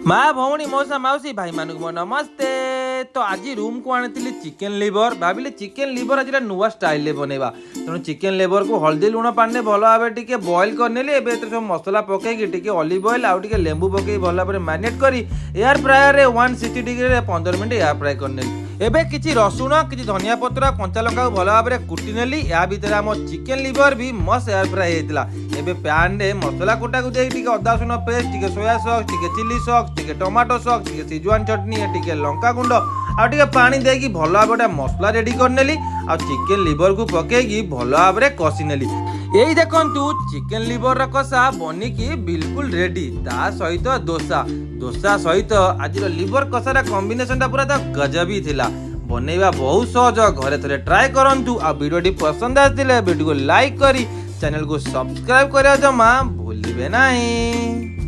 ମା, ଭଉଣୀ, ମଉସା, ମାଉସୀ, ଭାଇମାନଙ୍କୁ ମୋ ନମସ୍ତେ। ତ ଆଜି ରୁମ୍କୁ ଆଣିଥିଲି ଚିକେନ୍ ଲିଭର। ଭାବିଲି ଚିକେନ୍ ଲିଭର ଆଜି ଗୋଟେ ନୂଆ ଷ୍ଟାଇଲରେ ବନେଇବା। ତେଣୁ ଚିକେନ୍ ଲିଭରକୁ ହଳଦୀ ଲୁଣ ପାଣିରେ ଭଲ ଭାବେ ଟିକେ ବଏଲ୍ କରିନେଲି। ଏବେ ଏଥିରେ ସବୁ ମସଲା ପକେଇକି, ଟିକେ ଅଲିଭ ଅଏଲ୍ ଆଉ ଟିକେ ଲେମ୍ବୁ ପକେଇ ଭଲ ଭାବରେ ମ୍ୟାରିନେଟ୍ କରି ଏୟାର ଫ୍ରାୟରରେ 160 ଡିଗ୍ରୀରେ 15 ମିନିଟ୍ ଏୟାର ଫ୍ରାଏ କରିନେଲି। ଏବେ କିଛି ରସୁଣ, କିଛି ଧନିଆ ପତ୍ର, କଞ୍ଚା ଲଙ୍କାକୁ ଭଲ ଭାବରେ କୁଟି ନେଲି। ଏହା ଭିତରେ ଆମ ଚିକେନ୍ ଲିଭର ବି ମସ୍ତ ଏୟାର ଫ୍ରାଏ ହେଇଥିଲା। ଏବେ ପ୍ୟାନରେ ମସଲା କୁଟାକୁ ଦେଇ ଟିକେ ଅଦା ରସୁଣ ପେଷ୍ଟ, ଟିକେ ସୋୟା ସସ୍, ଟିକେ ଚିଲି ସସ୍, ଟିକେ ଟମାଟୋ ସସ୍, ଟିକେ ସିଜୱାନ ଚଟନି, ଟିକେ ଲଙ୍କା ଗୁଣ୍ଡ ଆଉ ଟିକେ ପାଣି ଦେଇକି ଭଲ ଭାବେ ଗୋଟେ ମସଲା ରେଡି କରିନେଲି ଆଉ ଚିକେନ୍ ଲିଭରକୁ ପକେଇକି ଭଲ ଭାବରେ କଷି ନେଲି। ଏଇ ଦେଖନ୍ତୁ, ଚିକେନ୍ ଲିଭରର କଷା ବନିକି ବିଲକୁଲ ରେଡି। ତା ସହିତ ଦୋସା। ଦୋସା ସହିତ ଆଜିର ଲିଭର କଷାର କମ୍ବିନେସନଟା ପୁରା ତ ଗଜବି ଥିଲା। ବନେଇବା ବହୁତ ସହଜ, ଘରେ ଥରେ ଟ୍ରାଏ କରନ୍ତୁ। ଆଉ ଭିଡ଼ିଓଟି ପସନ୍ଦ ଆସିଥିଲେ ଭିଡ଼ିଓକୁ ଲାଇକ୍ କରି ଚ୍ୟାନେଲକୁ ସବସ୍କ୍ରାଇବ କରିବା ଜମା ଭୁଲିବେ ନାହିଁ।